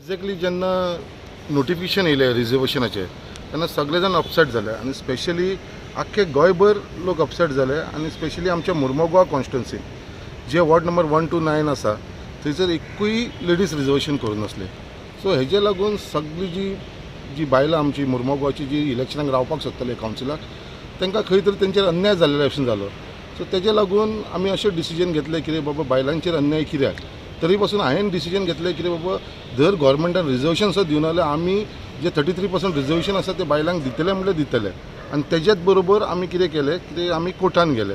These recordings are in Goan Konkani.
एक्झॅक्टली जेन्ना नोटिफिकेशन येयलें रिजर्वेशनाचें तेन्ना सगळे जाण अपसेट जाले आनी स्पेशली आख्खे गोंयभर लोक अपसेट जाले आनी स्पेशली आमच्या मुर्मोगोवा कॉन्स्टिट्युन्सीन जे वॉर्ड नंबर 1 to 9 आसा थंयसर एकूय लेडीज रिजर्वेशन करूं नासलें. सो हेजे लागून सगळी जी जी बायलां आमची मुर्मोगोवाची जी इलेक्शनाक रावपाक सोदताले कावन्सिलाक तांकां खंय तरी तेंचेर अन्याय जाल्ले भशेन जालो. सो तेजे लागून आमी अशें डिसिजन घेतलें कितें बाबा बायलांचेर अन्याय कित्याक, तरी पासून हांवें डिसिजन घेतलें कितें बाबा जर गोवोरमेंटान रिजर्वेशन सुद्दां दिवना जाल्यार आमी जे 33% रिजर्वेशन आसा ते बायलांक दितले म्हणल्यार दितले. आनी तेज्याच बरोबर आमी कितें केलें कितें आमी कोर्टान गेले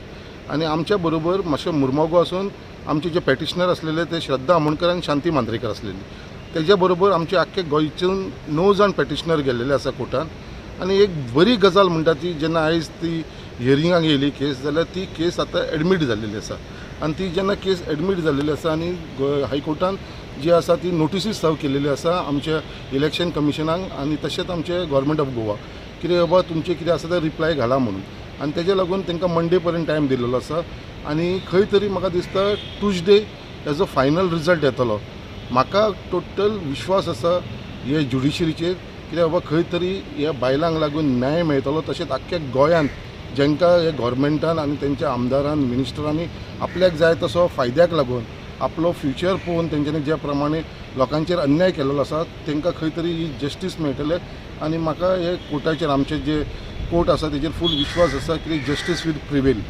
आनी आमच्या बरोबर मातशें मुर्मोगो आसून आमचे जे पेटिशनर आसलेले ते श्रद्धा आमोणकर आनी शांती मांद्रेकर आसलेली, तेज्या बरोबर आमचे आख्खे गोंयच्यान 9 जाण पेटिशनर गेल्लेले आसा कोर्टान. आनी एक बरी गजाल म्हणटा ती जेन्ना आयज ती हियरिंगाक येयली केस जाल्यार ती केस आतां एडमीट जाल्लेली आसा आनी ती जेन्ना केस एडमीट जाल्लेली आसा आनी हायकोर्टान जी आसा ती नोटिसूय सर्व केलेली आसा आमच्या इलेक्शन कमिशनाक आनी तशेंच आमचे गव्हर्मेंट ऑफ गोवा कितें बाबा तुमचें कितें आसा तें रिप्लाय घाला म्हणून. आनी तेजे लागून तांकां मंडे पर्यंत टायम दिलेलो आसा आनी खंय तरी म्हाका दिसता ट्युजडे तेजो फायनल रिजल्ट येतलो. म्हाका टोटल विश्वास आसा हे ज्युडिशरीचेर कित्याक बाबा खंय तरी ह्या बायलांक लागून न्याय मेळटलो. तशेंच आख्ख्या गोंयांत जांकां हे गोवोरमेंटान आनी तेंच्या आमदारान मिनिस्टरांनी आपल्याक जाय तसो फायद्याक लागून आपलो फ्युचर पळोवन तेंच्यांनी ज्या प्रमाणे लोकांचेर अन्याय केल्लो आसा तांकां खंय तरी ही जस्टीस मेळटलें. आनी म्हाका हे कोर्टाचेर आमचे जे कोर्ट आसा तेजेर फूल विश्वास आसा की जस्टीस वील प्रिवेल.